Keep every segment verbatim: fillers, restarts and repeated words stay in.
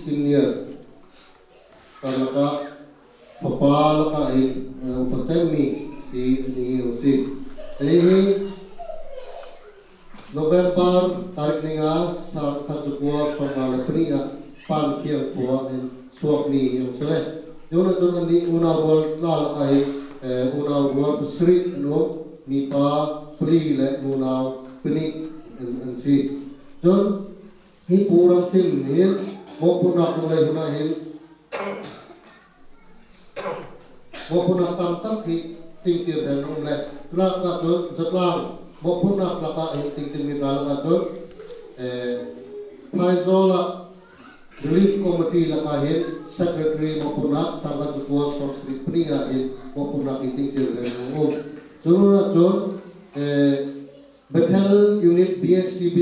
Senior. Kan lakah, fapa lakah hin, eh, upa cheng mi ti ni hi si. Hi hi November tarik ni nga, sangkhat zakua sawmnga leh pahnih ah Panthiang khua ah hin suak ni hi si le. Chu nûnah chun annih unau rual tla lakah hin, eh, unau rual pasarih an um, mipa pali leh nunau pahnih an, an si. Chun, hi Pu Ramsin hin mawhphurhnâk um le hun ah hin mawhphurhnâk tam tak hi tingtir hen um le. Chu lakah chun zatlang mawhphurhnâk lakah hin tingtir mi tla lakah chun, eh, Phaizawl ah Relief Committee lakah hin Secretary mawhphurhnâk sangkhat zakua sawmsarih pahnih ah hin mawhphurhnâk hi tingtir hen um. Chu nûnah chun, eh, Bethel Unit B S C B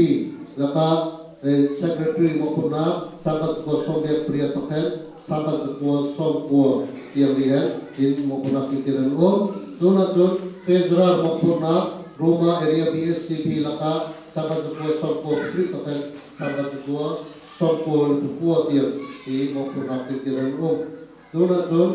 lakah, eh, Secretary mawhphurhnâk sangkhat zakua sawmriat pariat thawk hen sangkhat zakua sawmkua tiang ri hen hin mawhphurhnâk tingtir hen um. Chu nûnah chun Treasurer mawhphurhnâk Ruma Area B S C B lakah sangkhat zakua sawmkua pasarih thawk hen sangkhat zakua sawmkua leh pakua tiang hi mawhphurhnâk tingtir hen um. Chu nûnah chun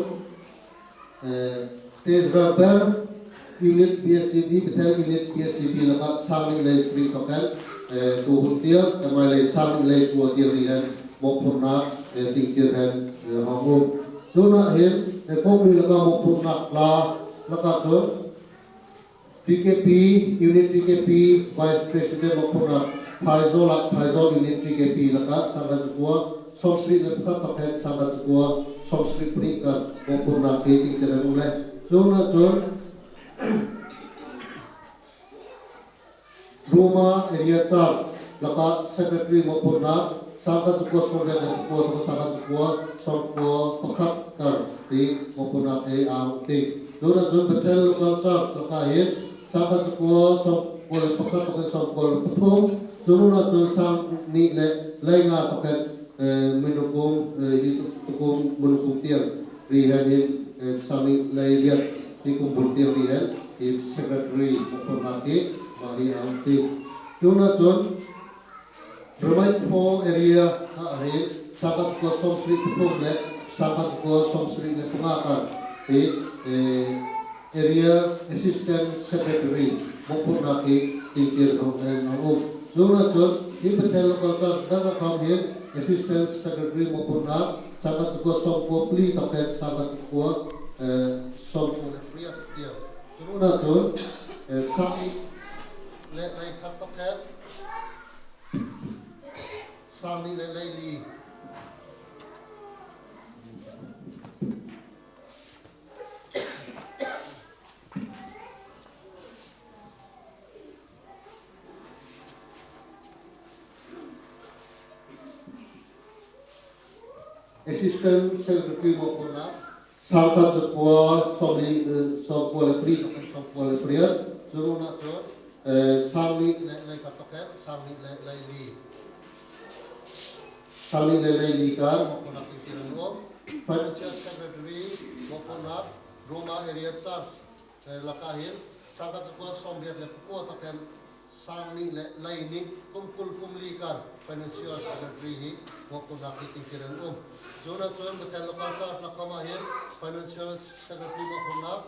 Eh, Treasurer ber Unit B S C B, Bethel Unit B S C B lakah sangnih lei sarih thawk hen, eh, tu hun tiang, kan mâi lei sangnih lei kua tiang ri hen mawhphurhnâk, eh, tingtir hen, eh, hawng um. Chu nûnah hin, eh, kawhmi lakah mawhphurhnâk tla lakah chun T K P, Unit T K P, Vice President mawhphurhnâk Phaizawl ah, Phaizawl Unit T K P lakah sangkhat zakua sawmsarih leh pakhat thawk hen sangkhat zakua sawmsarih pahnih kar mawhphurhnâk hi tingtir hen um le. Chu nûnah chun Ruma Area Church lakah Secretary mawhphurhnâk sangkhat zakua sawmriat leh pakua thawk hen sangkhat zakua sawmkua pakhat kar hi mawhphurhnâk hi a hawng ti. Chu nûnah chun Bethel Local Church lakah hin sangkhat zakua sawmkua leh pakhat thawk hen sawmkua leh pathum. Chu nûnah chun sangnih leh leinga thawk hen, eh, minukum, eh, hi tukum minukum tiang ri hen hin, eh, sangnih lei riat hi kum bul tiang ri hen hi Secretary mawhphurhnâk hi mah hi a hawng ti. Chu nûnah chun Ramai Pho area ah hin sangkhat zakua sawmsarih pathum leh sangkhat zakua sawmsarih leh panga kar hi, eh, Area Assistant Secretary mawhphurhnâk hi tingtir hen a um. Chu nûnah chun hi Bethel Local Church dang ah khawm hin Assistant Secretary mawhphurhnâk sangkhat zakua sawmkua pali thawk hen sangkhat zakua, eh, sawmkua leh pariat tiang. Chu nûnah chun, eh, sangnih leh leikhat thawk hen sangnih leh leili. Assistant Secretary mawhphurhnâk sangkhat zakua sawmli, eh, sawmkua leh pali thawk hen sawmkua leh pariat. Chu nûnah chun, eh, sangnih leh leikhat thawk hen sangnih leh leili. Sangnih leh leili kar mawhphurhnâk tingtir hen um. Financial Secretary mawhphurhnâk Ruma Area Church, eh, lakah hin sangkhat zakua sawmriat leh pakua thawk hen sangnih leh leinih, kum kul kum li kar Financial Secretary hi mawhphurhnâk hi tingtir hen um. Chu nûnah chun Bethel Local Church lakah khawm ah hin Financial Secretary mawhphurhnâk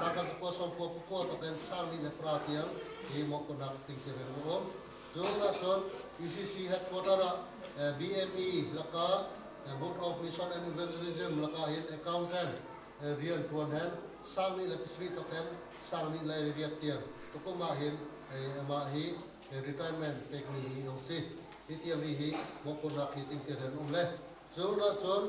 sangkhat zakua sawmkua pakua thawk hen sangnih leh pariat tiang hi mawhphurhnâk tingtir hen um. Chu nûnah chun E C C Headquarter ah, eh, B M E lakah, eh, Board of Mission and Evangelism lakah hin Accountant, eh, rianṭuan hen sangnih leh pasarih thawk hen sangnih leh riat tiang. Tukum ah hin, eh, amah hi, eh, retirement pêk mi hi a si. Hi tiang ri hi mawhphurhnâk hi tingtir hen um le. Chu nûnah chun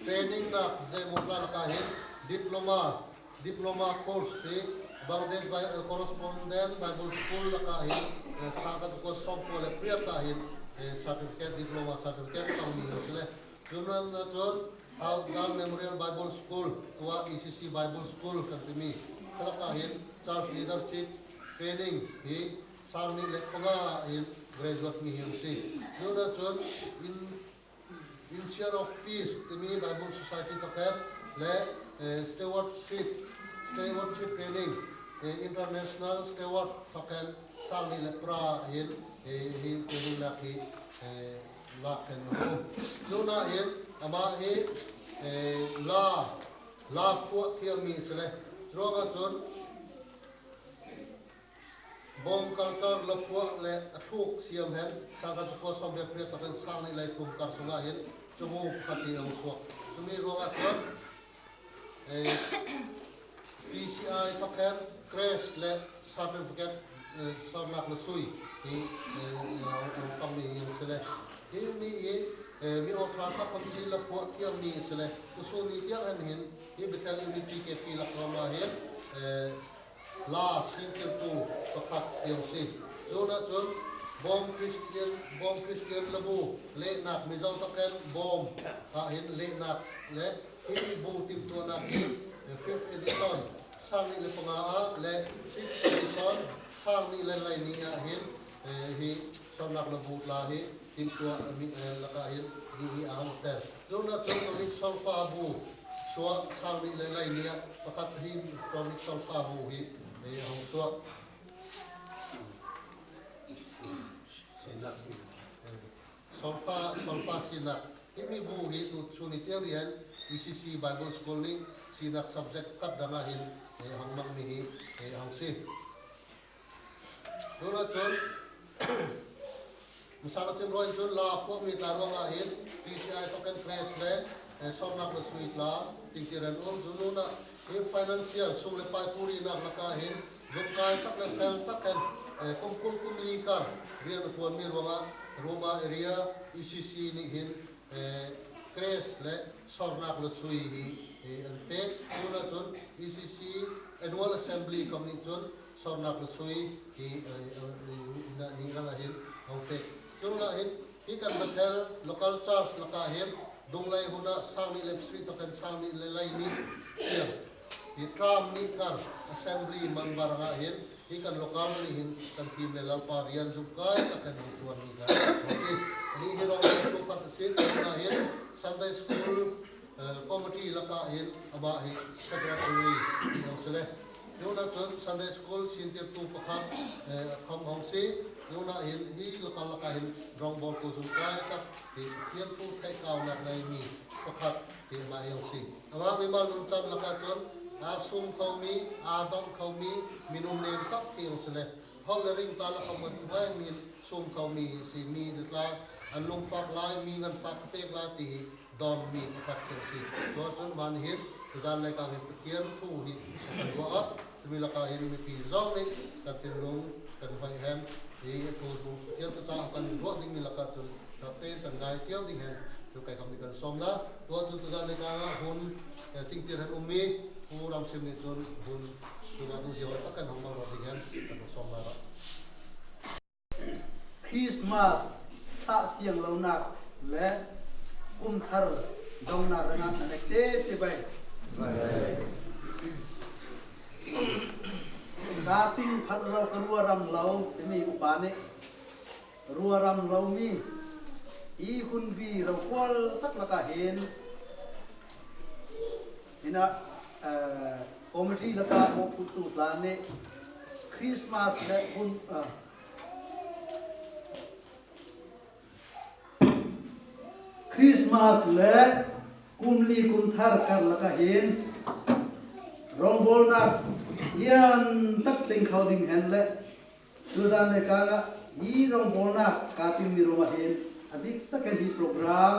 training nâk zeimaw tla lakah hin diploma, diploma course hi Bangladesh Bi-, eh, Correspondent Bible School lakah hin, eh, sangkhat zakua sawmkua leh pariat ah hin, eh, certificate, diploma certificate tang mi a si le. Chu nûnah chun Thâodal Memorial Bible School, tuah E C C Bible School kan ti mi, kha lakah hin church leadership training hi sangnih leh panga ah hin graduate mi hi a si. Chu nûnah chun in Inseer of Peace ti mi Bible Society thawk hen leh, eh, stewardship, stewardship training eh, International Steward thawk hen sâng nih leh pra hin, eh, hi training lâk hi, eh, lâk hen a um. Zûnah hin amah hi, eh, la, la phuah thiam mi asi le. Churuangah chun Bawm culture la phuah leh a thluk siam hen, sângkhat zakua sâwmriat pariat thawk hen sâng nih lei thum kar sungah hin, chabu pakhat hi a hawng suak. Chumi ruangah chun, eh, T C I thawk hen, crest leh certificate, eh, sawrnâk lasui hi, eh, a hawng, a hawng tang mi hi asi le. Hi mi hi, eh, mi aw ṭha thawk hen si la phuah thiam mi asi le. Tusun ni tiang hen hin, hi Bethel Unity K P lakah hin, eh, la sîntirtu pakhat hi asi. Zûnah chun Bawm Kristian, Bawm Kristian labu lehnâk Mizo thawk hen Bawm ah hin lehnâk leh hi bu timhtuahnâk hi, eh, fifth edition, sâng nih leh panga ah leh sixth edition, sângnih leh leini ah hin, eh, hi sawrnâk labu tla hi timhtuah mi, eh, lakah hin mi hi a hawng tel. Zûnah chun tonic solfa bu suah, sâng nih leh leini ah pakhat hi tonic solfa bu hi, eh, a hawng suah. Sinâk, eh, solfa, solfa sinâk. Hi mi bu hi tuchun ni tiang ri hen E C C Bible School nih sinâk subject khat dang ah hin, eh, a hawng mang mi hi, eh, a hawng si. Zûnah chun, masâng a sim ruangah chun la phuah mi tla ruangah hin T C I thawk hen crest leh, eh, sawrnâk lasui tla tingtir hen um. Zûnah hi financial sum leh pai purihnâk lakah hin zumhkâi tak leh fel tak hen, eh, kum kul kum li kar rian a ṭuan mi ruangah Ruma area E C C nih hin, eh, crest leh sawrnâk lasui hi, eh, an pêk. Zûnah chun E C C Annual Assembly khawm nih chun sawrnâk lasui hi, eh, eh, eh, nih rangah hin a hawng pêk. Zûnah hin hi kan Bethel local church lakah hin dunglei hun ah sâng nih leh pasarih thawk hen sâng nih leh leini tiang hi term nih kar assembly member rangah hin hi kan local nih hin kan thîm leh Lalpa rian zumhkâi tak hen hawng ṭuan mi kha asi. Anih hi rawng chu pakhat asi. Zûnah hin Sunday School, eh, committee lakah hin amah hi secretary hi asi le. Zûnah chun Sunday School sîntirtu pakhat, eh, khawm hawng si. Zûnah hin hi local lakah hin rawngbâwltu zumhkâi tak hi Pathian thu theihkaunâk nei mi pakhat hi amah hi hawng si. Amah mimal nunchan lakah chun a sûm kho mi, a dawngh kho mi, mi nunnêm tak hi asi le. Hawlh leh ring tla lakah khawm kan ti vêng mi sûm kho mi asi, mi tla an lungfak lai, mi ngan fak ka pêk lai ti hi dawng mi pakhat hi asi. Tuah chun amah nih hin tuzân leikâng hin Pathian thu hi kan ruah a, chumi lakah hin mipi zawng nih kan thinlung kan hoih hen, hi a thu Pathian thu chah kan ruah ding mi lakah chun Ṭha tê kan ngâi ṭiau ding hen, chu kei khawm nih kan sâwm na. Tuah chun tuzân leikâng ah hun, eh, tingtir hen um mi, Pu Ramsim nih chun hun, chu ma tu ziau tak hen hawng mang rawh ding hen, kan sâwm na rawh. Christmas thlah siang lonâk leh kum thar dawnghnâk rangah na nek tê chibai. Ka ting phat lo, ka ruaram lo, timi upa nih ruaram lo mi, hi hunbi rokual tak lakah hin, hinah, eh, committee lakah mawhphurtu tla nih Christmas leh hun, eh, Christmas leh kum li kum thar kar lakah hin rawngbâwlnâk lian tak ting kho ding hen leh, tuzân leikâng ah hi rawngbâwlnâk ka ting mi ruangah hin a bîk tak hen hi program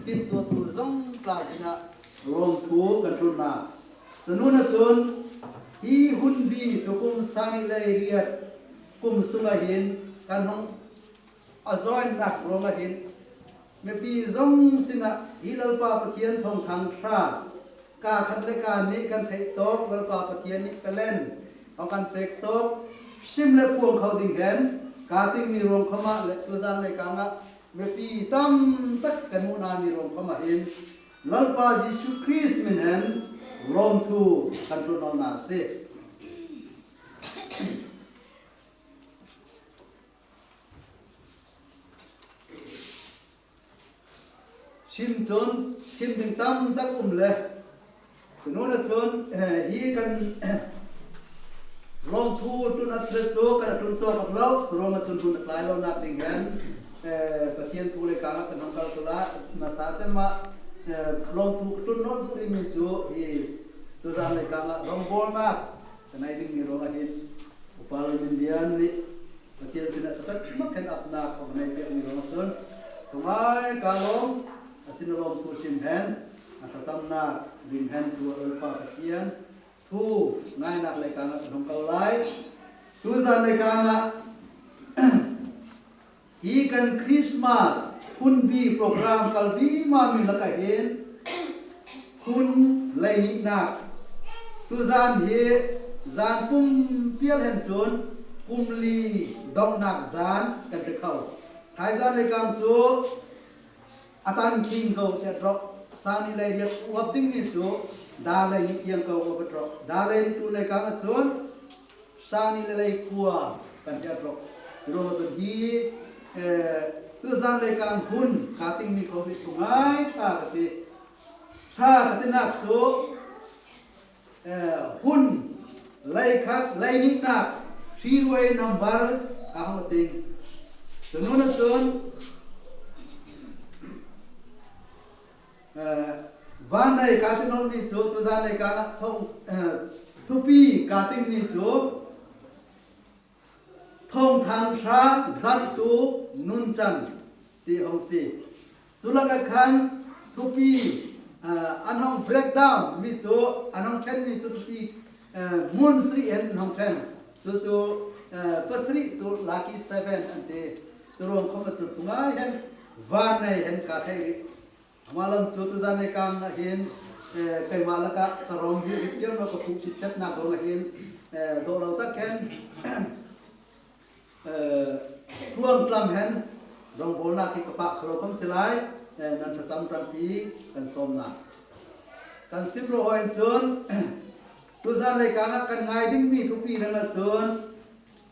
timhtuahtu zawng tla sinah lâwmthu kan tlun na. Chu nûnah chun hi hunbi tukum sâng nih leiriat kum sungah hin kan hawng a zawinâk ruangah hin mipi zawng sinah hi Lalpa Pathian thâwngthâng ṭha, ka khat leh ka nih kan theih tâwk Lalpa Pathian nih talent hawng kan pêk tâwk sim leh puang kho ding hen, ka ting mi ruang khawm ah leh tuzân leikâng ah mipi tam tak kan muh na mi ruang khawm ah hin Lalpa Jisu Krist min hen lâwmthu kan tlun nawlh na asi. Sim chun, sim ding tam tak um le. Chu nûnah chun, eh, hi kan, Thu tlun a chhilh chu kan tlun chawk lo, churuangah chun hun a tlai lonâk ding hen, eh, Pathian thu leikâng ah kan hawng kal lai. Masa chem ah, eh, lâwmthu ka tlun nawlh duh rih mi chu hi tuzân leikâng ah rawngbâwlnâk kan nei ding mi ruangah hin Upa Lalminlian nih Pathian sinah ṭha tak mak hen apnâk a nei piak mi ruangah chun thungâi ka lâwm, a sinah lâwmthu sim hen, a thlachamnâk sim hen tuah Lalpa Pathian thu ngâinâk leikâng ah kan hawng kal lai. Tuzân leikâng ah hi kan Christmas hun bi program kal bi ma mi lakah hin hun leinihnâk. Tuzân hi zân pumpial hen chun kum li dawnghnâk zân kan ti kho. Thaizân leikâng chu a tânkhing ko siat rawh. Sâng nih leiriat uap ding mi chu da leinih tiang ko uap rawh. Da leinih tlun leikâng ah chun sâng nih leh leikua kan siat rawh. Churuangah chun hi, eh, tuzân leikâng hun ka ting mi kho hi thungâi ṭha ka ti. Ṭha ka tinâk chu eh, hun leikhat leinihnâk hri ruai number ka hawng ting. Chu nûnah chun, eh, vânnei ka ti nawlh mi chu tuzân leikâng ah thawng, eh, thupi ka ting mi chu Thâwngthâng Ṭha zanhtu nunchan ti hawng si. Chu lakah khan thupi, ah, an hawng breakdown mi chu, an hawng ṭhen mi chu thupi, ah, mun sarih hen an hawng ṭhen. Chu chu, ah, pasarih chu lucky seven an ti. Chu ruang khawm ah chu thungâi hen vânnei hen ka theih rih. Amah lam chu tuzân leikâng ah hin, eh, keimah lakah ka rawng hi rik chiar lo ka phuh sitchetnâk ruangah hin, eh, dawh lo tak hen, eh, tluang tlam hen rawngbâwlnâk hi ka pah kho lo khawm si lai, eh, nan thlacham ṭanpi kan sâwm na. Kan sim rawh hâwi chun, tuzân leikâng ah kan ngâi ding mi thupi rangah chun,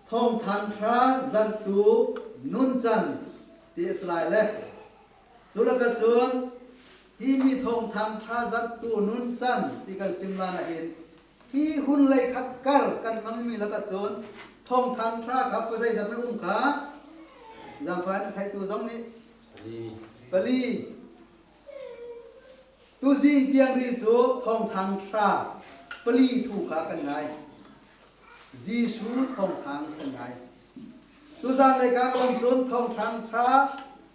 Thâwngthâng Ṭha zanhtu nunchan ti a si lai le. Chu lakah chun, hi mi Thâwngthâng Ṭha zanhtu nunchan ti kan sim lân ah hin, hi hun leikhat kar kan mang mi lakah chun, Thâwngthâng Ṭha kha pazeizat na um kha, zangfah hen a theihtu zawng nih pali. Tuzing tiang ri chu Thâwngthâng Ṭha pali thu kha kan ngâi. Jisu thâwngthâng kan ngâi. Tuzân leikâng lam chun Thâwngthâng Ṭha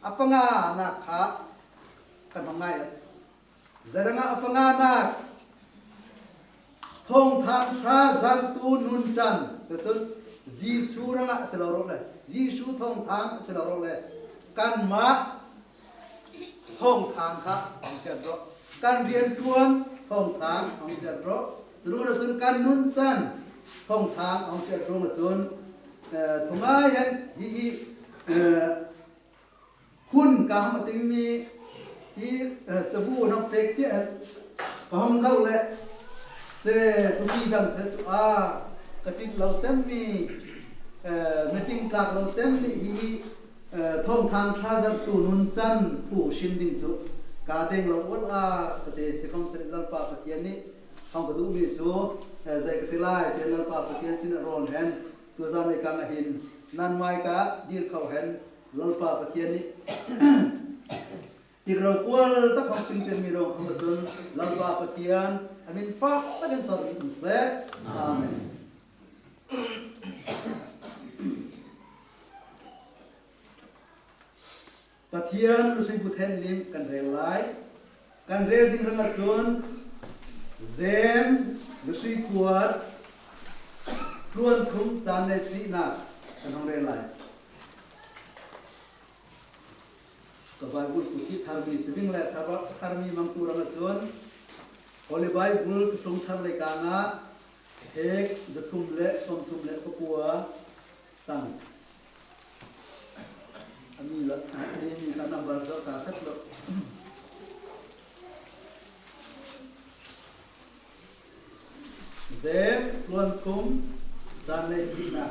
a panganâk kha kan hawng ngâi. Zeirangah a panganâk? Thâwngthâng Ṭha zanhtu nunchan, ti chun Jisu rangah a si lo rawh le, Jisu thâwngthâng a si lo rawh le, kanmah thâwngthâng kha hawng siat rawh. Kan rianṭuan thâwngthâng hawng siat rawh. Chu ruangah chun kan nunchan thâwngthâng hawng siat ruangah chun, eh, thungâi hen hi hi, eh, hun ka hawng a ting mi hi, eh, chabu nawk pêk chiah hen ka hawng zauh le, che thupi dang seh chu a ka ṭit lo chem mi, eh, meeting tlâk lo chem nih hi, eh, Thâwngthâng Ṭha zanhtu nunchan thu sim ding chu ka deng lo ual a ka ti. Sikhawmsele Lalpa Pathian nih hawng ka duh mi chu, eh, zei ka ti lai ti hen Lalpa Pathian sinah rawn hen tuzân leikâng ah hin nan mâika dîr kho hen Lalpa Pathian nih tik rokual tak hawng tingtir mi ruang khawm ah chun Lalpa Pathian a min fâk tak hen sawr mi um seh. Amen. Pathian lusui bu thenhlim kan rêl lai. Kan rêl ding rangah chun Jem lusui kuat tluan thum chân leisarihnâk kan hawng rêl lai. Ka Bible puthi thar mi si ding le thar, thar mi mangtu rangah chun Holy Bible Thuthlung Thar leikâng ah phêk za thum leh sâwmthum leh pakua tang. A mi la, a mi kha number dawr ka sep lo. Jem tluan thum chân leisarihnâk.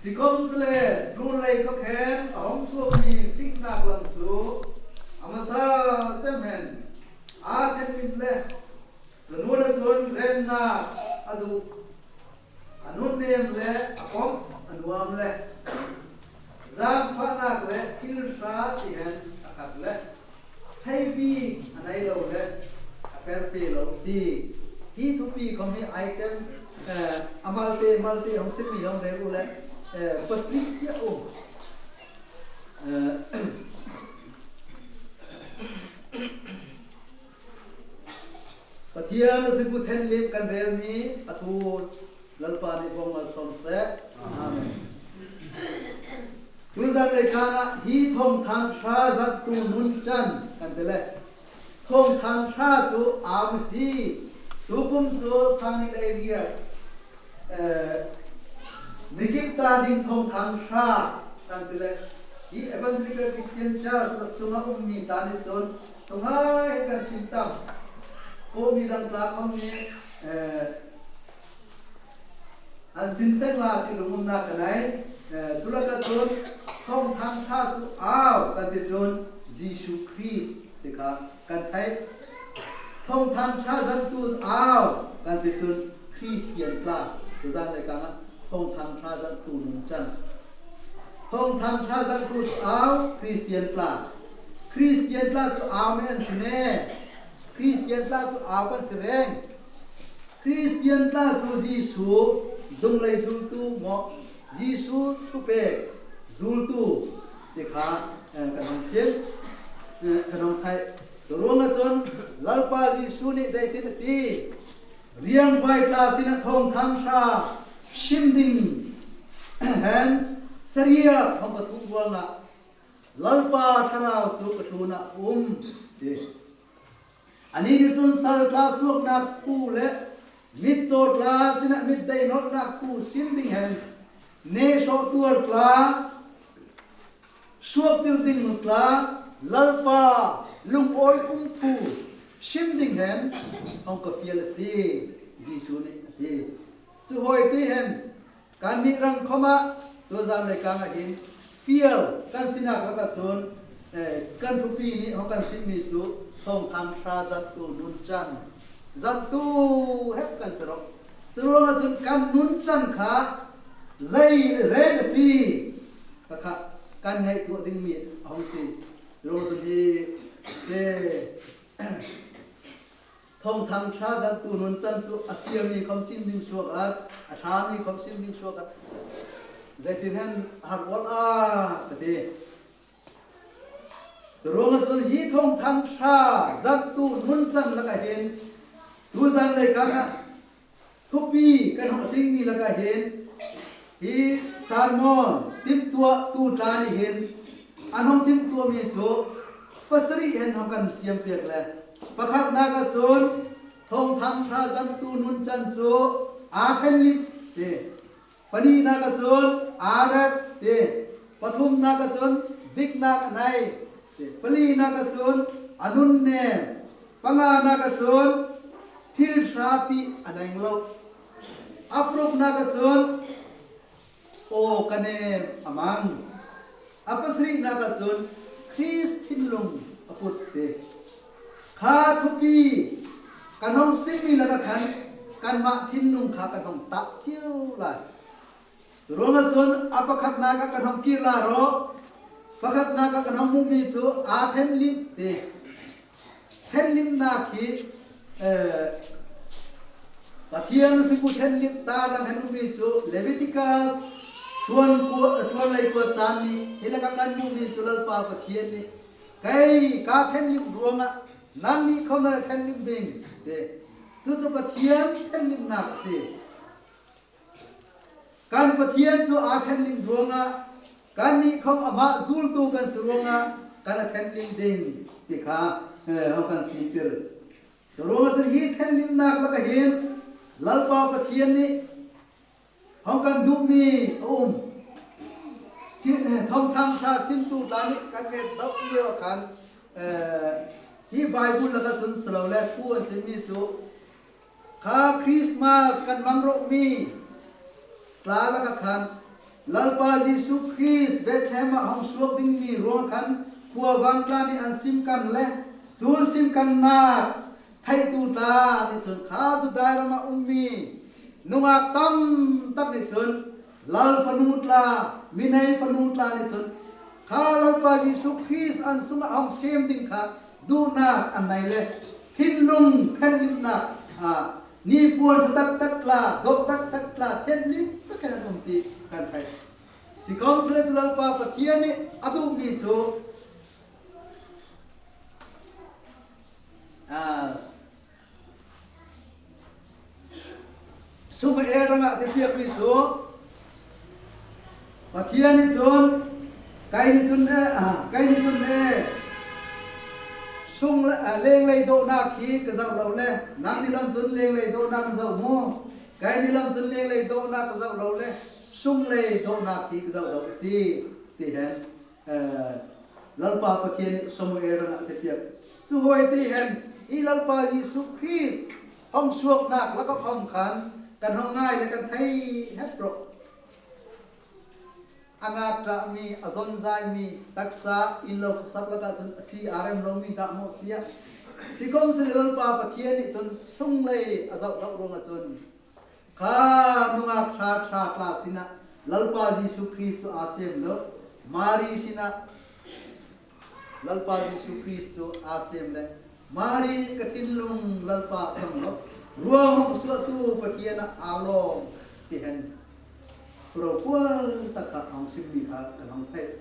Sikhawmsele, tlûnlei thawk hen a hawng suak mi fingnâk lam chu a masa chem hen a thenhlim le, kanun ah chun remnâk a duh. A nunnêm le a pawmh a nuam le, zângfahnâk le thil hrâ ti hen a khat le, theihpi a nei lo le, a perpê lo asi. Hi thupi khawm hi item, eh, a malte, malte hawng sim mi hawng rêl u le, eh, pasarih chiah u. Eh, Pathian a sui bu thenhlim kan rêl mi a thu Lalpa nih bawng malsawm seh. Amen. Tuzân leikâng ah hi Thâwngthâng Hrâ zanhtu nunchan kan ti le, Thâwngthâng Hrâ chu âu asi. Tukum chu sâng nih leiriat, eh, mikip ta ding Thâwngthâng Hrâ kan ti le, hi Evangelical Christian Church ta sung ah um mi ta nih chun, tu ngâi hen kan sim tam. Kawhmi dang tla khawm nih, eh, an sim seng la ti lungumnâk ka nei. Eh, chu lakah chun Thâwngthâng Hrâ chu âu kan ti chun Jisu Krist ti kha kan theih. Thâwngthâng Hrâ zanhtu âu kan ti chun Kristian tla. Tuzân leikâng ah Thâwngthâng Hrâ zanhtu nunchan. Thâwngthâng Hrâ zanhtu chu âu, Kristian tla. Kristian tla chu âu mi an si ne. Kristian tla chu âu kan si rêng. Kristian tla chu Jisu dunglei zultu maw, Jisu thupêk zultu ti kha, eh, kan hawng sim, eh, kan hawng theih. Churuangah chun Lalpa Jisu nih zeitin a ti? Riangvâi tla sinah Thâwngthâng Hrâ sim ding hen sariak hawng ka thuh ruangah Lalpa Thlarau chu ka tlûnah a um, ti. Anih nih chun sal tla suaknâk thu le mitchaw tla sinah mitdeih nawlhnâk thu sim ding hen, nêhsawh tuar tla, suaktir ding tla, Lalpa lungâwi um thu sim ding hen hawng ka fial asi, Jisu nih a ti. Chu hâwi ti hen, kannih rang khawm ah, tuzân leikâng ah hin, fial kan sinâk lakah chun, eh, kan thupi nih hawng kan sim mi chu Thâwngthâng Hrâ zanhtu nunchan. Zanhtu hep kan si rawh. Churuangah chun kan nunchan kha zei rêng asi kha kha kan ngaihtuah ding mi a hawng si. Churuangah chun hi, eh, Thâwngthâng Hrâ zanhtu nunchan chu a sia mi khawm sim ding suak at, a ṭha mi khawm sim ding suak at. Zeitin hen a har ual a ka ti. Churuangah chun hi Thâwngthâng Hrâ zanhtu nunchan lakah hin, tuzân leikâng ah thupi kan hawng ting mi lakah hin, hi sermon timhtuahtu tla nih hin an hawng timhtuah mi chu pasarih hen hawng kan siam piak le, pakhatnâk ah chun Thâwngthâng Hrâ zanhtu nunchan chu a thenhlim ti. Panihnâk ah chun a ret ti. Pathumnâk ah chun diknâk a nei ti. Palinâk ah chun a nunnêm. Panganâk ah chun thil hrâ ti a neng lo. A paruknâk ah chun aw ka nêm a mang. A pasarihnâk ah chun Krist thinlung a put ti. Kha thupi kan hawng sim mi lakah khan kanmah thinlung kha kan hawng tah chiau lai. Churuangah chun a pakhatnâk ah kan hawng kîr lai rawh. Pakhatnâk ah kan hawng muh mi chu a thenhlim ti. Thenhlimnâk hi, eh, Pathian a sui bu thenhlim ta dang hen um mi chu Leviticus ṭhuan kua, ṭhuan leikua chân nih, hi lakah kan muh mi chu Lalpa Pathian nih kei ka thenhlim ruangah nannih khawm nan a thenhlim ding ti. Chu chu Pathian thenhlimnâk asi. Kan Pathian chu a thenhlim ruangah, kannih khawm amah zultu kan si ruangah kan a thenhlim ding ti kha, eh, hawng kan sîntir. Churuangah chun hi thenhlimnâk lakah hin Lalpa Pathian nih hawng kan duh mi a um. Si-, eh, Thâwngthâng Hrâ simtu tla nih kan mêt dauh liauah khan, eh, hi Bible lakah chun si lo le thu an sim mi chu kha Krismas kan mang rawh mi tla lakah khan Lalpa Jisu Krist Bethlehem ah hawng suak ding mi ruang khan khuavâng tla nih an sim kan le, chu sim kannâk theihtu tla nih chun kha Juda ram ah um mi nungâk tam tak nih chun, Lal fanu tla, mi nei fanu tla nih chun kha Lalpa Jisu Krist an sungah hawng sêm ding kha duhnâk an nei le, thinlung thenhlimhnâk, ah, nipuan ṭha tak tak tla, dawh tak tak tla, thenhlim tak hen an um ti kan theih. Sikhawmsele chu Lalpa Pathian nih a duh mi chu, ah, Samuel rangah ti piak mi chu, Pathian nih chun, kei nih chun e, ah, kei nih chun e, sung le, ah, lenglei dawhnâk hi ka zauh lo le, nang nih lam chun lenglei dawhnâk na zauh maw? Kei nih lam chun lenglei dawhnâk ka zauh lo le, sunglei dawhnâk hi ka zauh lo asi, ti hen. Eh, Lalpa Pathian nih Samuel rangah ti piak. Chu hâwi ti hen, hi Lalpa Jisu Krist hawng suaknâk lakah khawm khan kan hawng ngâi le kan theih hep rawh. A ngâkṭah mi, a zawnzâi mi, taksa in lo khuasak lakah chun asi â rem lo mi dah maw si ah. Sikhawmsele Lalpa Pathian nih chun sunglei a zauh dauh ruangah chun, kha nungâk ṭha ṭha tla sinah Lalpa Jisu Krist chu â sêm lo. Mari sinah Lalpa Jisu Krist chu â sêm le, Mari nih ka thinlung Lalpa a chang lo, ruang hawng suahtu Pathian ah â lâwm, ti hen. Rokual tak kha hawng sim mi kha kan hawng theih.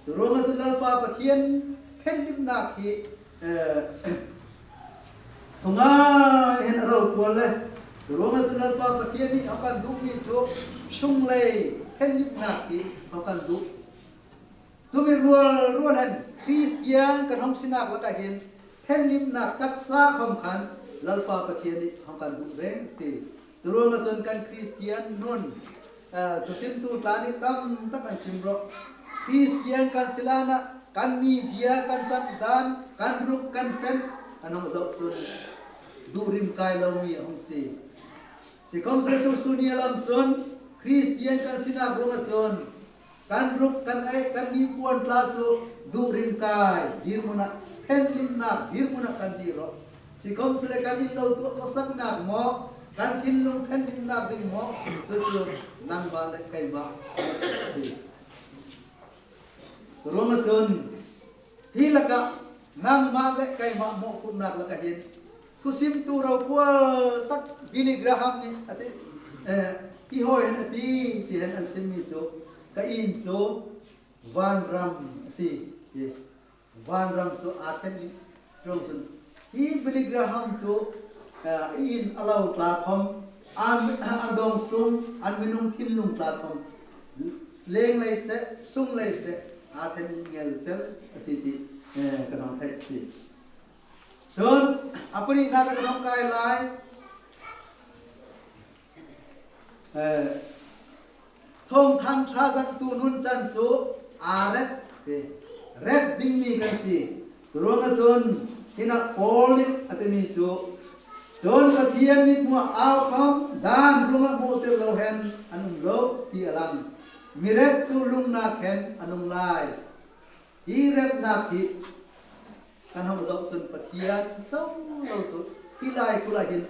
Churuangah chun Lalpa Pathian thenhlimhnâk hi, eh, thungâi hen a rokual le. Churuangah chun Lalpa Pathian nih hawng kan duh mi chu sunglei thenhlimhnâk hi hawng kan duh. Chu mi rualrual hen Kristian kan hawng sinâk lakah hin thenhlimhnâk taksa khawm khan Lalpa Pathian nih hawng kan duh rêng asi. Churuangah chun kan Kristian nun, eh, thusimtu tla nih tam tak an sim rawh. Kristian kan si lânah kan mizia, kan changdân, kan ruk, kan fen kan hawng zauh chun duh rim kâi lo mi a hawng si. Sikhawmsele tusun ni lam chun Kristian kan sinâk ruangah chun kan ruk, kan aih, kan nipuan tla chu duh rim kâi dîrmun ah, thenhlimhnâk dîrmun ah kan dîr rawh. Sikhawmsele kan in lo tuah khawsaknâk maw, kan thinlung thenhlimhnâk ding maw, chu chu nangmah leh keimah asi. Churuangah chun hi lakah nangmah leh keimah mawhphurhnâk lakah hin thusimtu rokual tak Billy Graham nih a ti, eh, hi hâwi hen a ti, ti hen an sim mi chu, ka in chu vânram asi, ti. Vânram chu â thenhlim. Churuang chun hi Billy Graham chu, eh, in a lo tla khawm, an, an dâwngsung, an minung thinlung tla khawm, lenglei seh, sunglei seh, â thenhlim ngelchel asi ti, eh, kan hawng theih asi. Chun a panihnâk ah kan hawng kâi lai. Eh, Thâwngthâng Ṭha zanhtu nun chan chu â rep, ti, rep ding mi kan si. Churuangah chun hinah Paul nih a ti mi chu, chun Pathian mitmuh ah âu khawm dân ruangah muhtir lo hen an um lo, ti a lang. Mi rep chu lungnâk hen an um lai. Hi repnâk hi kan hawng zauh chun Pathian cho lo chu hi laikulh ah hin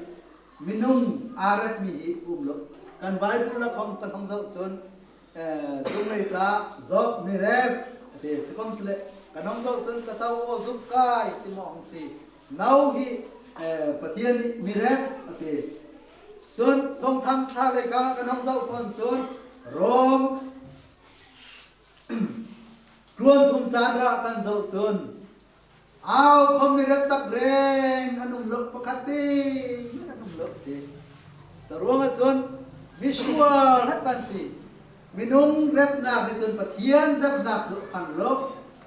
minung â rep mi hi um lo. Kan Bible ah khawm kan hawng zauh chun, eh, zunglei tla Job mi rep a ti. Sikhawmsele kan hawng zauh chun ka to aw zuk kâi ti maw hawng si. No hi, eh, Pathian nih mi rep a ti. Chun Thâwngthâng Ṭha leikâng ah kan hawng zauh khawm chun Rom tluan thum chân rah kan zauh chun, âu khawm mi rep tak rêng an um lo, pakhat ding an um lo ti. Churuangah chun misual hep kan si. Minung repnâk nih chun Pathian repnâk chu a phan lo.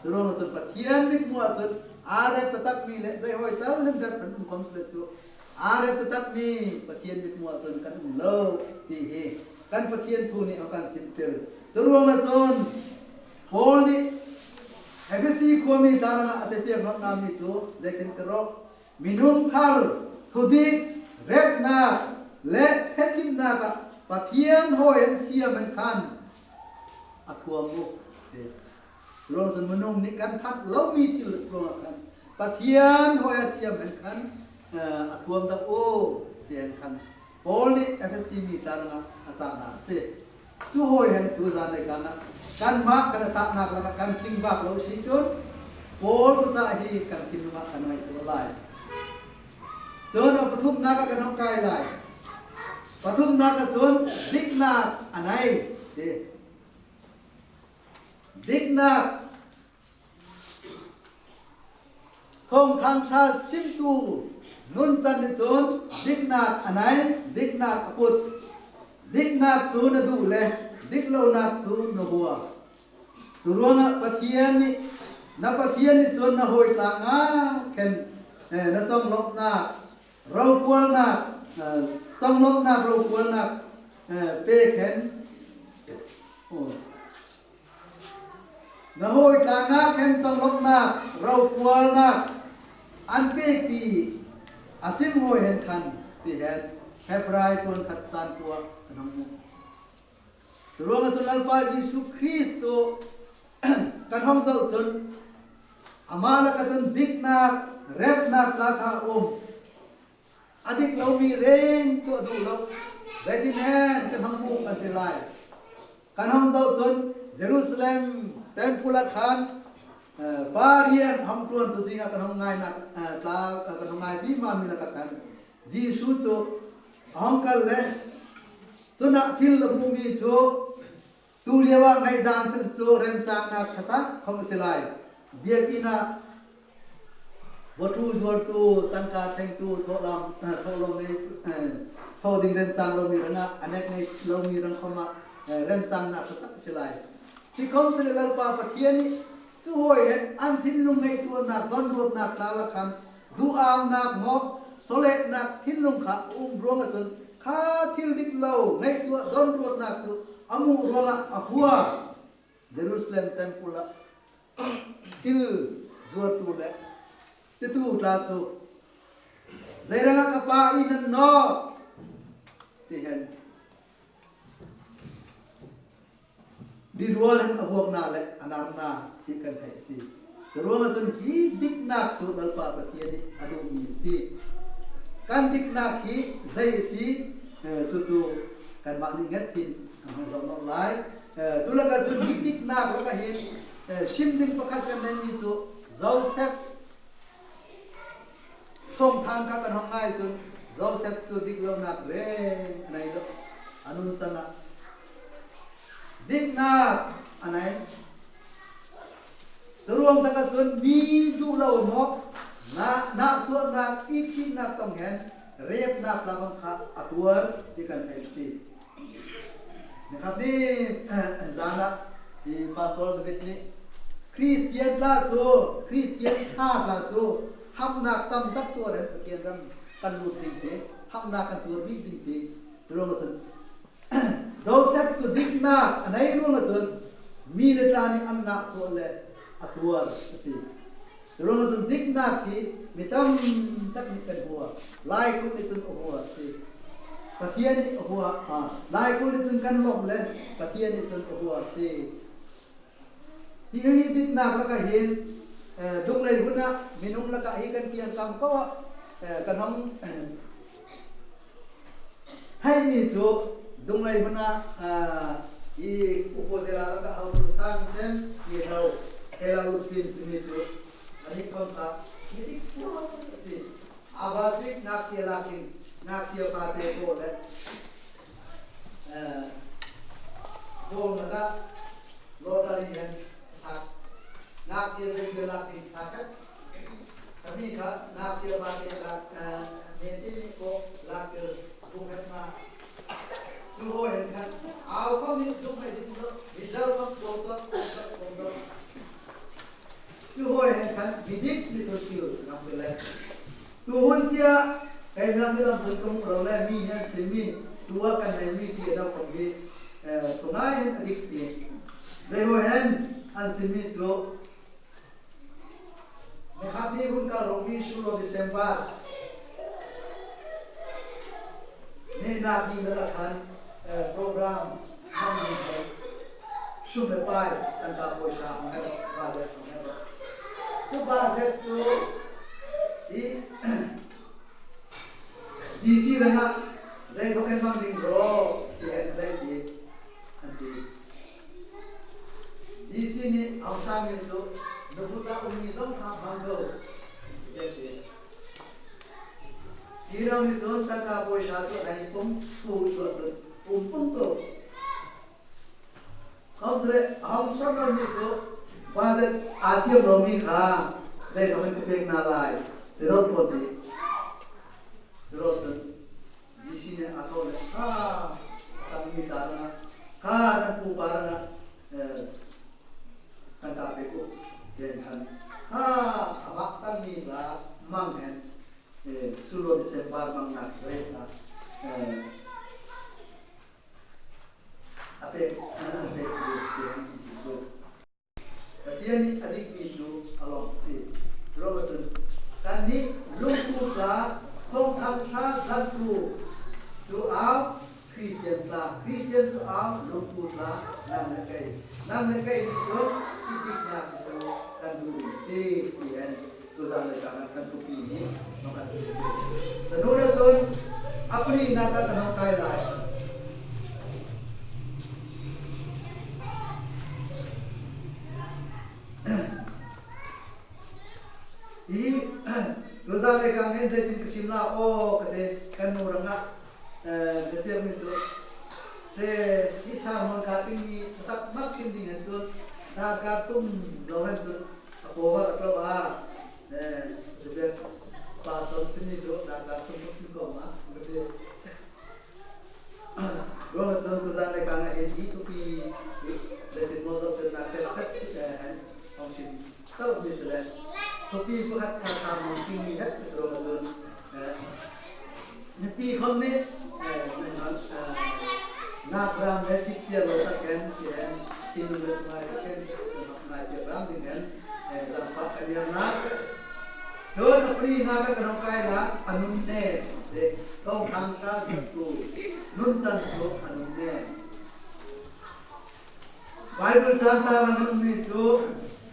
Churuangah chun Pathian mitmuh ah chun â rep taktak mi leh zeihâwi tal hen rep hen um khawmsele chu, â rep taktak mi Pathian mitmuh ah chun kan um lo ti hi kan Pathian thu nih a kan simtir. Churuangah chun Paul nih Ephesi khua mi tla rangah a ti piak nawlh na mi chu zeitin ti rawh. Minung thar, thudik, repnâk leh thenhlimhnâk ah Pathian hâwi hen siam hen khan a thuam u, ti. Ruangah chun minung nih kan phanh lo mi thil ruangah khan Pathian hâwi a siam hen khan, eh, a thuam dah u, ti hen khan Paul nih Efesi mi tla rangah a chahna asi. Chu hâwi hen tu zân leikâng ah kanmah kan a tahnâk lakah kan tling bâk lo si chun Paul chu chah hi kan thinlung ah kan ngaihtuah lai. Chun a pathumnâk ah kan hawng kai lai. Pathumnâk ah chun diknâk a nei, ti. Diknâk. Thâwngthâng Ṭha simtu nunchan nih chun diknâk a nei, diknâk a put. Diknâk chu na duh le, diklonâk chu na hua. Churuangah Pathian nih, na Pathian nih chun na hâwi tla ngâk hen, eh, na chawnglawmhnâk, rokualnâk, eh, chawnglawmhnâk, rokualnâk, eh, pêk hen. Oh. Na hâwi tla ngâk hen chawnglawmhnâk, rokualnâk an pêk ti a sim hâwi hen khan, ti hen Hebrai tluan khat châng kua kan hawng muh. Churuangah chun Lalpa Jisu Krist chu kan hawng zauh chun, amah lakah chun diknâk, repnâk tla kha a um. A dik lo mi rêng chu a duh lo. Zeitin hen kan hawng muh kan ti lai. Kan hawng zauh chun Jerusalem temple ah khan, eh, Pa rian hawng ṭuantu zîngah kan hawng ngainâk, eh, tla, eh, kan hawng ngai bîk ma mi lakah khan Jisu chu a hawng kal le, chun ah thil a muh mi chu tuliauah ngaihdân seh chu remchângnâk ṭha tak khawm asi lai. Biakin ah vaṭhu zuartu, tangka thlengtu, thawhlawm, eh, thawhlawm nei, eh, thaw ding remchâng lo mi rangah, a nek ngei lo mi rang khawm ah, eh, remchângnâk ṭha tak asi lai. Sikhawmsele Lalpa Pathian nih chu hâwi hen an thinlung ngaihtuahnâk, dawnruatnâk tla lakah khan duhâmnâk maw, sawlêtnâk thinlung kha a um ruangah chun kha thil dik lo ngaihtuah dawnruatnâk chu a muh ruangah a hua. Jerusalem temple ah thil zuartu le titu tla chu, zeirangah ka Pa in an nawt ti hen birual hen a vuak na le a nar na ti kan theih asi. Churuangah chun hi diknâk chu Lalpa Pathian nih a duh mi asi. Kan diknâk hi zei asi, eh, chu chu kanmah nih nget hin kan hawng zauh nawlh lai. Eh, chu lakah chun hi diknâk lakah hin, eh, sim ding pakhat kan nei mi chu Joseph Thâwngthâng kha kan hawng ngâi chun Joseph chu diklonâk rêng a nei lo. A nunchan ah diknâk a nei. Churuang tak ah chun mi duh lo maw, na, nahsuahnâk, iksitnâk tawng hen, riapnâk lam kha a tuar ti kan theih asi. Nikhat ni zân ah hi Pastor David nih Kristian tla chu, Kristian ṭha tla chu hamhnâk tam tak tuar hen Pathian ram kan lût ding ti, hamhnâk kan tuar bîk ding ti. Churuangah chun Joseph chu diknâk a nei ruangah chun mi le tla nih an nahsuah le a tuar asi. Churuangah chun diknâk hi mi tam tak nih kan hua. Laikulh nih chun a hua asi. Pathian nih a hua, a, laikulh nih chun kan lawmh le Pathian nih chun a hua asi. Hi, hi diknâk lakah hin, eh, dunglei hun ah, minung lakah hi kan kiang kam ko ah, eh, kan hawng theih mi chu, dunglei hun ah, ah, hi upo zela lakah hawng sâng chen, hi lo, he lo pin tu mi chu, anih khawm kha, hi dik asi. A basic ngâksia lâk ding, ngâksia pate ko le, eh, ko lakah, lottery hen, ah, ngâksia zei lâk ding, ah, Kha mi kha ngâksia pate lâk, eh, me ti mi ko lâk tel bu khat na. Chu hâwi hen khan, âu khawm nih zumh hâwi ding lo, result khawm ko to, ko to, ko to. Chu hâwi hen khan, mi dik nih chu thil ngam ti le. Tu hun chiah, kei mi ni lam chun ka muh lo le, mi nih an sim mi, tuah kan nei mi ti a dawh khawm hi, eh, tu ngâi hen a dik ti. Zei hâwi hen, an sim mi chu, Nikhat ni hun kal Romi sulh December. Nehnâk ni lakah khan, eh, program hmang ding khan. Sum leh pâi, tangka pawisa hawng hen rawh, budget hawng hen rawh. Chu budget chu hi D C rangah zei thawk hen mang ding rawh ti hen zei ti an ti. D C nih a hawng sâng mi chu, na bu ta um mi zawng kha mang ko ti hen ti. Ti rang nih chun tangka pawisa chu a nei pum, chu chu chu pum pum ko. Khawmsele, a hawng sâng mi chu, budget a siam lo mi kha zei thawk hen ka pêk na lai ti rawh ko ti. Ti rawh chun D C nih a thawh le, kha, a tang mi tla rangah, kha, nan pu pa rangah, eh, kan tla pêk u, ti hen khan, kha, a bâk tang mi tla mang hen, eh, Sulua December mangnâk rêtna, eh, a pêk, a pêk, a pêk, a pêk. Pathian nih a dik mi chu a lâwm asi. Rawh chun, kannih lungtu tla, thâwngthâng ṭha zanhtu chu âu, Kristian tla, Kristian chu âu, lungtu tla, nang leh kei. Nang leh kei nih chun, i diknâk chu kan duh asi, ti hen. Tuzân leikâng ah kan thupi nih, kan thupi. Tanu le chun, a palinâk ah kan hawng kai lai. Hi, tuzân leikâng hen zeitin ka sim lai aw, ka ti, kan nu rangah, eh, ka piak mi chu. Te, hi sermon ka ting mi, tak mak sim ding hen chun, dârkâr tum lo hen chun, a pawh a tlawh a, eh, Rebek pastor sin nih chu dârkâr tum tum kawm a, ka ti. Ruangah chun tuzân leikâng ah hin hi thupi hi zeitin maw zawhpênhnâk tel tak, eh, hen hawng sim tâwk mi sele. Thupi pakhat kha sermon ting mi het ruangah chun, eh, Mipi khawm nih, eh, nâk ram leh chiktiar lo tak hen, ti hen, thinlung leh ngai tak hen, ngai tiar ram ding hen, eh, zangfah kan niar na. Chun a palinâk ah kan hawng kai lai, a nun nen, ti, thâwngthâng ṭha zanhtu, nunchan chu a nun nen. Bible chantâk ah kan um mi chu,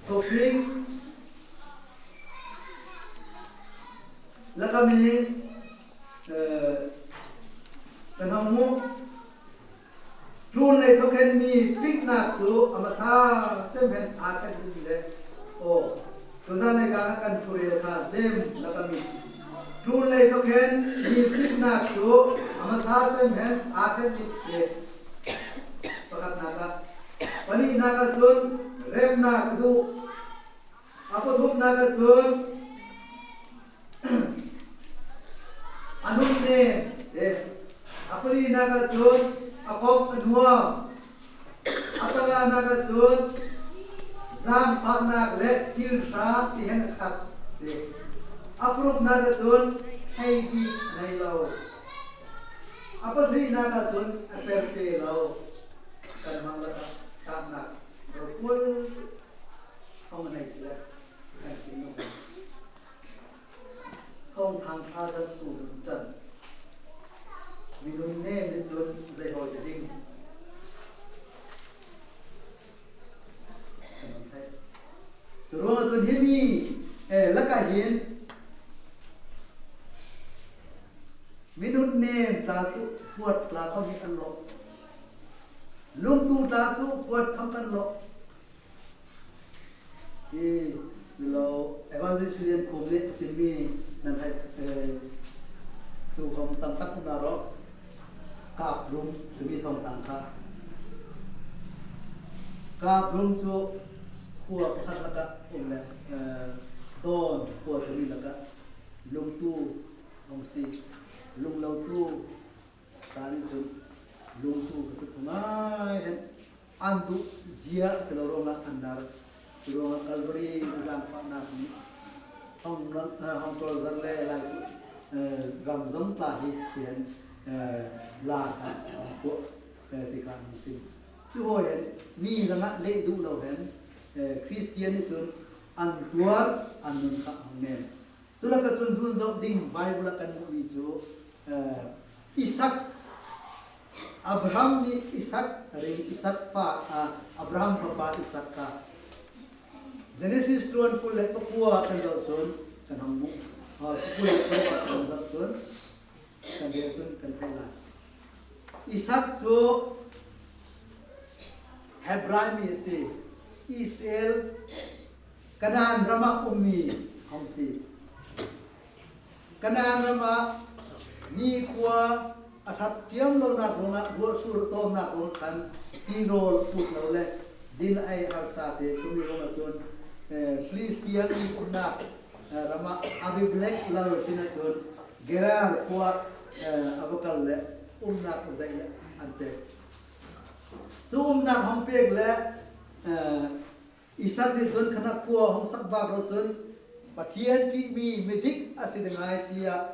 Thawfing lakah mi, eh, kan hawng muh. Tlûnlei thawk hen mi fiknâk chu a masa sem hen â thlen ding le. Aw, tuzân leikâng ah kan thurêl kha James lakah mi. Tlûnlei thawk hen mi fiknâk chu a masa sem hen â thlen ding le. Pakhatnâk ah. Panihnâk ah chun remnâk a duh. A pathumnâk ah chun a nun nen, eh, a palinâk ah chun a kawmh a nuam, a panganâk ah chun zangfahnâk leh thil ṭha ti hen a khat, eh, a paruknâk ah chun theibîk nei lo, a pasarihnâk ah chun a per pê lo. Kanmah lakah ṭhatnâk rokual hawng nei sele, kan thinlung. Thâwngthâng ṭha zanhtu nunchan. Mi nun nen nih chun zei hâwi ti ding. Kan hawng theih. Churuangah chun hi mi, eh, lakah hin, mi nun nen tla chu huat tla khawm hi an lawh. Lungtu tla chu huat khawm kan lawh. Hi, lo, Evangelist William Khum nih sim mi nan theih, eh, tu khawm tam tak um na rawh. Kâp rum, timi thâwngthâng kha. Kâp rum chu khua pakhat lakah um le, eh, dawn khua timi lakah lungtu hawng si, lunglotu tla nih chun lungtu kha chu thungâi hen an duh zia si lo ruangah an dar. Churuangah Calvary zangfahnâk nih hawng, eh, hawng tlawlzar le lai, eh, ram zawng tla hi ti hen, eh, la kha hawng kuah, eh, ti kha hawng sim. Chu hâwi hen mi rangah leh duh lo hen, eh, Kristian nih chun an tuar, an nun kha hawng nem. Chu lakah chun zûn zawh ding Bible ah kan muh mi chu, eh, Isak Abraham nih Isak ring, Isak fa, ah, Abraham fapa Isak kha. Genesis tluan kul leh pakua kan zoh chun kan hawng muh. Ah, pakul leh pakua kan zoh chun kan rel chun kan theih lai. Isak chu Hebrai mi asi, Israel, Kanaan ram ah um mi hawng si. Kanaan ram ah nikhua a ṭhat thiam lonâk ruangah, ruahsur tâwmnâk ruangah khan tirawl put lo le din ei harsa te, chumi ruangah chun, eh, Filistia mi umnâk, eh, ram ah Abimelek lal sinah chun Gerar khua, eh, a va kal le umnâk a deih le an pêk. Chu umnâk hawng pêk le, eh, Isak nih chun khanah khua hawng sak bâk rawh chun, Pathian ṭih mi, midik asi ding ngai si ah,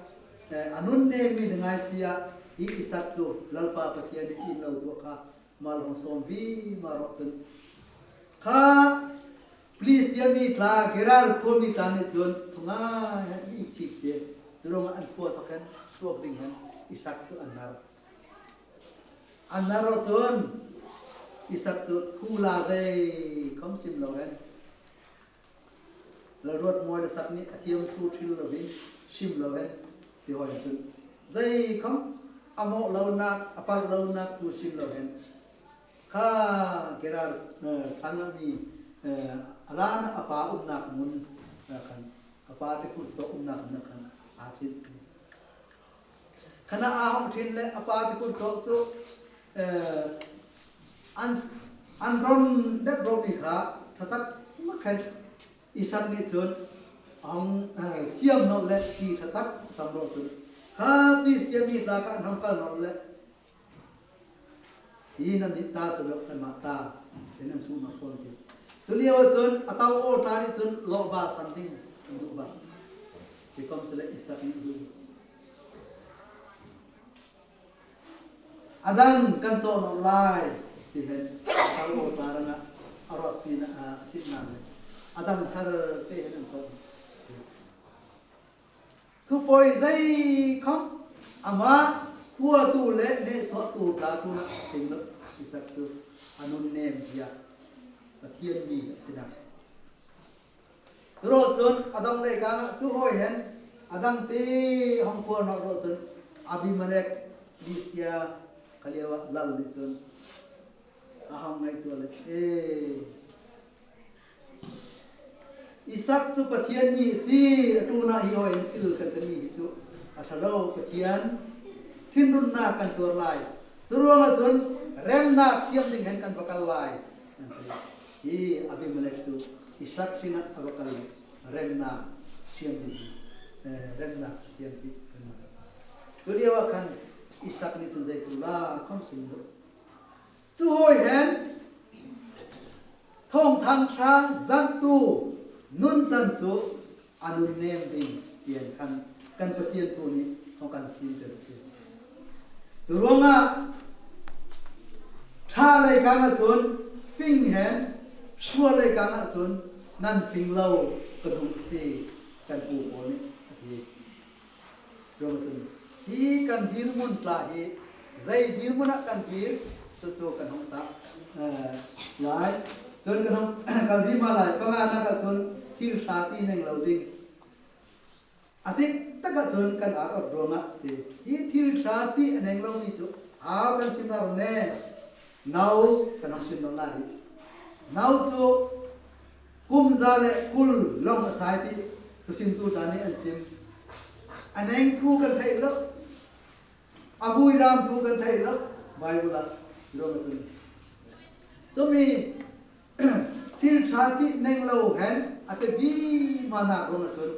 eh, a nunnêm mi ding ngai si ah, hi Isak chu Lalpa Pathian nih in lo tuah kha, mal hawng sâwm vima rawh chun. Kha Filistia mi tla, Gerar khua mi tla nih chun, thungâi hen mi chîk te, churuangah an khua thawk hen suak ding hen Isak chu an nar. An nar rawh chun, Isak chu thu la zeikhawm sim lo hen, Lalruat Mawi Lasak nih a thiam thu ṭhil lo hen sim lo hen, ti hâwi hen chun, zeikhawm a mawh lonâk, a palh lonâk thu sim lo hen, kha Gerar, eh, thlangah mi, eh, a lân ah a pa umnâk mun, eh, khan, a pa te kurchawk umnâk mun khan a ṭhinh. Khanah a hawng ṭhinh le a pa te kurchawk chu, eh, an, an rawn dep rawh mi kha ṭha tak mak hen Isak nih chun a hawng, eh, siam nawlh le ti ṭha tak a tam rawh chun, kha Filistia mi tla kha an hawng kal nawlh le, hi nannih ta seh lo, kanmah ta, ti hen an sûng nawlh fawn ti. Chu liauah chun a tau aw tla nih chun lawhba san ding an duh bâk. Sikhawmsele Isak nih zu, a dang kan chawh nawlh lai, ti hen a tau aw tla rangah a ruahpi na, a, a sitnâk le a dang thar te hen an chawh. Thupawi zeikhawm amah khuatu leh nehsawhtu tla tlûnah a sing lo. Isak chu a nunnêm zia Pathian mi a si ding. Churawhchun a dawngh leikâng ah chu hâwi hen a dang te hawng khuar nawlh rawh chun Abimelek, Filistia kha liauah lal nih chun a hawng ngaihtuah le, e, Isak chu Pathian mi asi, a tlûnah hi hâwi hen thil kan ti mi hi chu a ṭha lo, Pathian thinrunnâk kan tuar lai. Churuangah chun remnâk siam ding hen kan va kal lai. Hi Abimelek chu Isak sinah a va kal le remnâk siam ding, eh, remnâk siam ti kan. Chu liauah khan Isak nih chun zei thu la khawm sim lo. Chu hâwi hen Thâwngthâng Ṭha zanhtu nunchan chu a nunnêm ding ti hen khan kan Pathian thu nih hawng kan sîntir asi. Churuangah ṭha leikâng ah chun fing hen, sual leikâng ah chun nan fing lo ka duh asi, kan pu Paul nih a ti. Churuangah chun hi kan dîrmun tla hi zei dîrmun ah kan dîr, chu chu kan hawng tah, eh, lai. Chun kan hawng, kan ri ma lai, panganâk ah chun thil ṭha ti neng lo ding. A dik tak ah chun kan ât awt ruangah ti. Hi thil ṭha ti a neng lo mi chu âu kan sim lo ne. Nau kan hawng sim lo lai. Nau chu kum za leh kul lawng a sa ti thusimtu tla nih an sim. A neng thu kan theih lo. A buairam thu kan theih lo. Bible ah ruangah chun. Chumi thil ṭha ti neng lo hen a ti vima nâk ruangah chun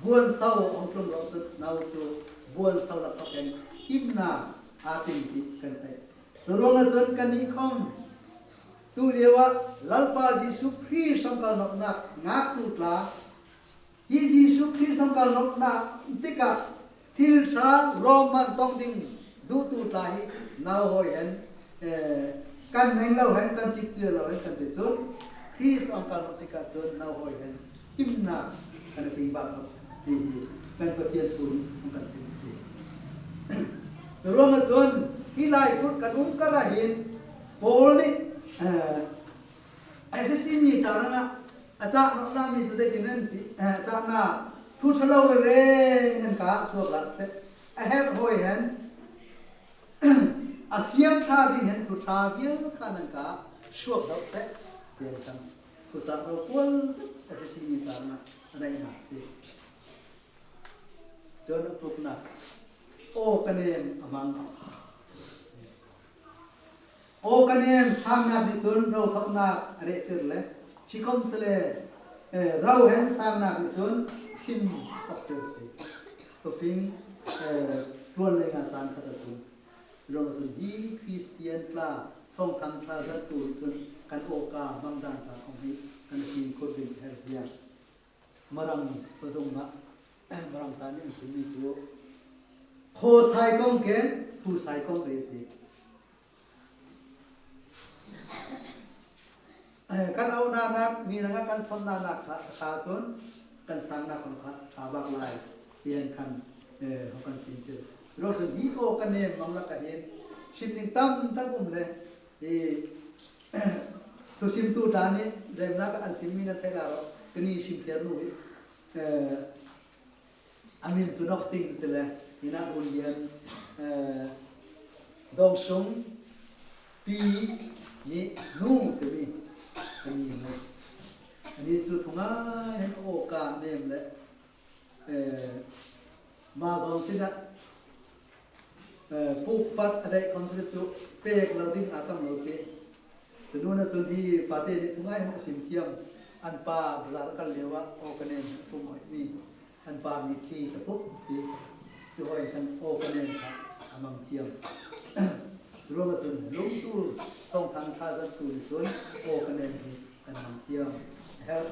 buanso a hawng tlung rawh chun nau chu buanso lak thawk hen himnâk a ting ti kan theih. Churuangah chun kannih khawm tuliauah Lalpa Jisu Krist hawng kal nawlhnâk ngâktu tla, hi Jisu Krist hawng kal nawlhnâk tikah thil ṭha lâwmman tawng ding duhtu tla hi nau hâwi hen, eh, kan neng lo hen, kan chip tuah lo hen kan ti chun Krist hawng kal nawlh tikah chun nau hâwi hen himnâk kan ting bâk lo ti hi kan Pathian thu nih hawng kan sim asi. Churuangah chun Hi laikulh kan um kar ah hin Paul nih, eh, Efesi mi tla rangah a chah nawlh na mi chu zeitin an ti, eh, a chah na thu ṭha lo rêrêng nan ka suak lah seh. A herh hâwi hen, a siam ṭha ding hen thu ṭha vial kha nan ka suak dawh seh. Tiang kan thu chah rokual Efesi mi tla rangah a neih na asi. Chun a puknâk, aw ka nem a mang. Aw ka nem sângnâk nih chun rothawknâk a rehtir le, sikhawmsele, eh, ro hen sângnâk nih chun thin taktir ti. Thufing, eh, tluan leinga chân khat ah chun. Churuangah chun hi Kristian tla, thâwngthâng ṭha zanhtu nih chun kan awka mang dân tla khawm hi kan fîngkhur ding her zia. Marang pazung ah, Marang tla nih an sim mi chu, khaw saikawng ken, thu saikawng reh ti. Eh, kan auh nanâk, mi rangah kan sawn nanâk kha, kha chun, kan sângnâk khawm kha ṭha bâk lai, ti hen khan, eh, hawng kan sîntir. Rawh chun hi aw ka nem mang lakah hin, sim ding tam tak um le, hi, thusimtu tla nih, zeimaw nâk ah an sim mi nan theih lai rawh, kannih sim thlir nu hi, eh, a min chu nawk ting si le, hinah hun lian, eh, Dawngsung Pi nih nu ti mi, ti mi nu. Anih chu thungâi hen ka awka nem le, eh, ma zawng sinah, eh, puk pat a deih khawmsele chu pêk lo ding a tam lo ti. Chu nûnah chun hi pate nih thungâi hen a sim thiam, an pa bazar a kal liauah aw ka nem a pum hâwi mi. An pa mi ṭhi ka puk ti. Chu hâwi hen aw ka nem kha a mang thiam. Churuangah chun lungtu thâwngthâng ṭha zanhtu nih chun aw ka nem hi kan mang thiam. Herh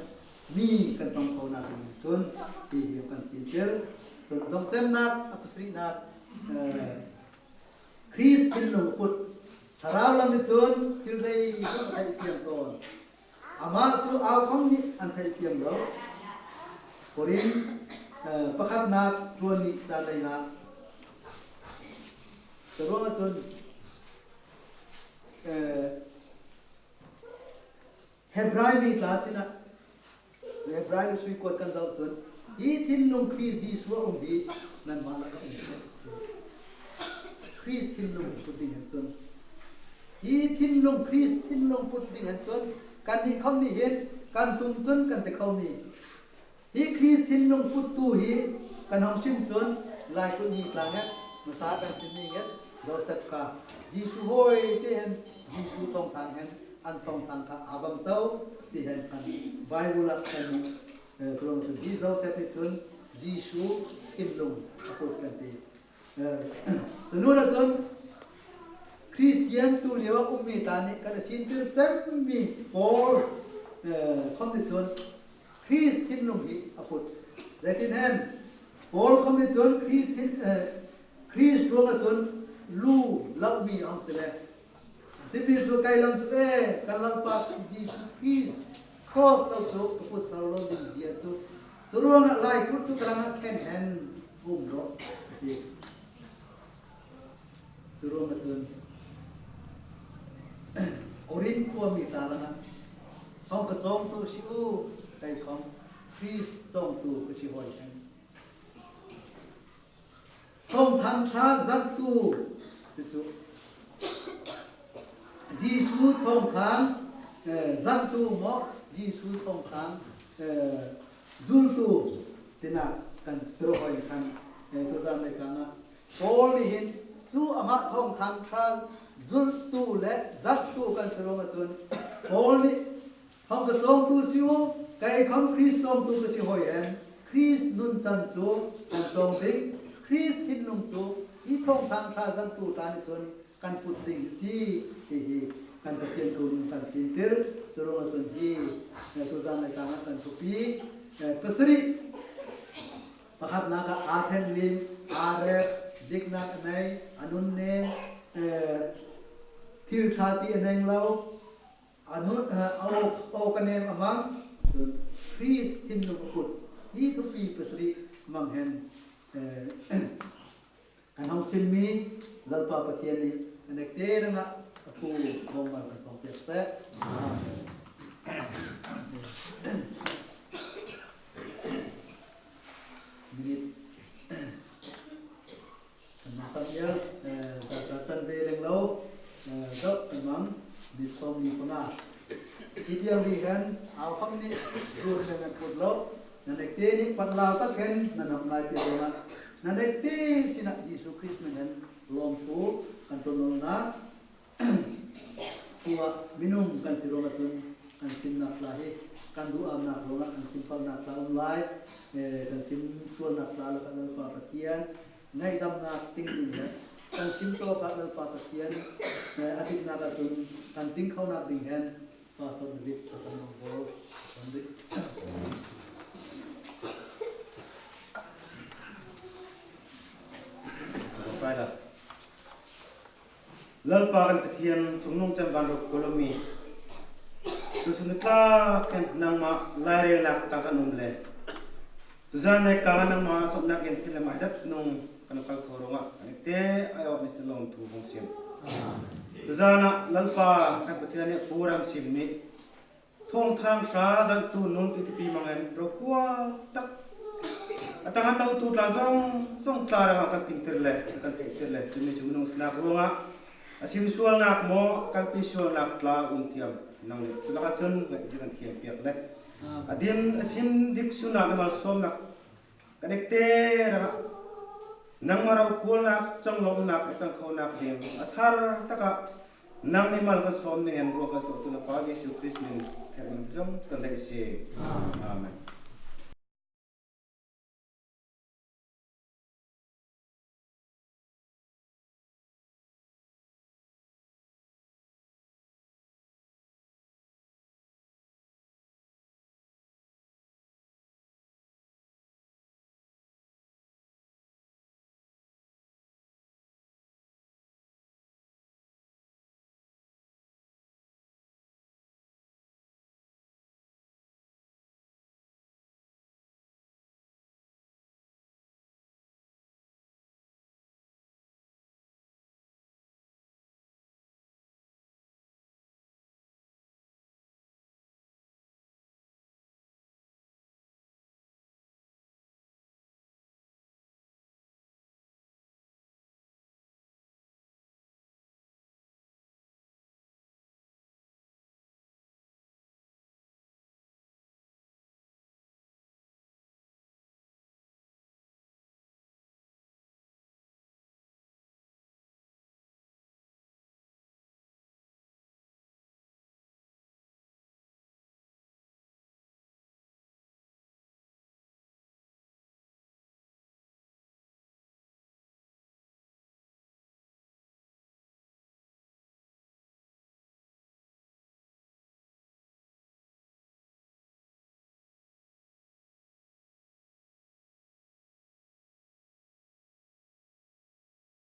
mi kan tawng khonâk ding chun hi hi kan sîntir. Chun a dawngh chemnâk, a pasarihnâk, eh, Krist thinlung put. Thlarau lam nih chun thil zeizawng a theih piang tâwn. Amah chu âukhawm nih an theih piang lo. Korin, eh, pakhatnâk tluan nih chân leinga. Churuangah chun, eh, Hebrai mi tla sinah, Hebrai lusui kuat kan zoh chun, hi thinlung Krist Jisu ah um hi, nanmah lakah um seh. Krist thinlung put ding hen chun. Hi thinlung, Krist thinlung put ding hen chun, kannih khawm nih hin, kan tum chun kan ti kho mi. Hi Krist thinlung puttu hi kan hawng sim chun, laikulh mi tla nget, masa kan sim mi nget, Joseph kha Jisu hâwi ti hen, Jisu thâwngthâng hen, an thâwngthâng kha a bang cho ti hen kan Bible ah kan, eh, churuangah chun hi Joseph nih chun Jisu thinlung a put kan ti. Eh, chu nûnah chun Kristian tuliau ah um mi tla nih kan a sîntir chem mi Paul, eh, khawm nih chun Krist thinlung hi a put. Zeitin hen Paul khawm nih chun Krist thin, eh, Krist ruangah chun lu lo mi a hawng si le, Simi chu kei lam chu, eh, kan Lalpa Jisu Krist cross lo chu ka put so lo ding zia chu, chu ruangah laikulh chu ka rangah khen hen um rawh, a ti. Chu ruangah chun Korin khua mi tla rangah, hawng ka chawngtu si u, kei khawm Krist chawngtu ka si hâwi hen. Thâwngthâng ṭha zanhtu ti chu Jisu thâwngthâng, eh, zanhtu maw, Jisu thâwngthâng, eh, zultu tinâk kan ti rawh hâwi khan, eh, tuzân leikâng ah Paul nih hin chu amah thâwngthâng ṭha zultu leh zanhtu kan si ruangah chun Paul nih Hawng ka chawngtu si u, kei khawm Krist chawngtu ka si hâwi hen, Krist nunchan chu kan chawng ding, Krist thinlung chu hi thâwngthâng ṭha zanhtu tla nih chun kan put ding asi ti hi kan Pathian thu nih kan sîntir. Chu ruangah chun hi, eh, tuzân leikâng ah kan thupi, eh, pasarih pakhatnâk ah a thenhlim, a rep, diknâk a nei, a nunnêm, eh, thil ṭha ti a neng lo, A nu, eh, a aw, aw ka nêm a mang, chun Krist thinlung a put. Hi thupi pasarih mang hen, eh, An hawng sim mi Lalpa Pathian nih kan ektê rangah a thu bawngmar kan sawm piak seh. Amen. Minit kan mang tam hial, eh, kan, kan tan ve leng lo, eh, dawh kan mang, minit sawmli panga. Hitiang dih hen, au kham nih, tur hen nan put lo, nan ektê nih, panglau tak hen, nan hawng ngai pi lo na. Nan ektê sinah Jisu Krist min hen, lâwmthu, kan ṭuan lo na. Tuah minung kan si ruangah chun kan simnâk tla hi kan duhâmnâk ruangah kan simphalnâk tla um lai, eh, kan simsualnâk tla lakah Lalpa Pathian ngaihdamnâk ting ding le kan sim tawk ah Lalpa Pathian, eh, a diknâk ah chun kan ting khonâk ding hen Pastor David Pathian nong bawr kan dih. Lalpa kan Pathian, chungnung chem vân rokual um mi. Tusun tlak hen nangmah lâirêlnâk tang kan um le. Tuzân nek kâng ah nangmah sawmnâk hen thil lam âi dat nung kan kal kho ruangah kan ektê âi awt mi sin lâwmthu hawng sim. Tuzân ah Lalpa kan Pathian nih program sim nih. Thâwngthâng hra zanhtu nun titipi mang hen rokual tak. A tang a totu tla zawzawng tla rangah kan tingtir le, kan theihtir le, chumi chu minung sinâk ruangah a simsualnâk maw, kalpisualnâk tla um thiam nang nih. Chu lakah chun ngaihchih kan thiam piak le. A dim a sim dik sunah na malsâwmnâk kan ektê rangah nangmah rokualnâk, chang lâwmnâk, a chang khonâk ding a thar takah nangnih mal kan sâwm ning hen ruang kan suahtu na Pa Jisu Krist min hen kan zawng kan deih asi. Amen.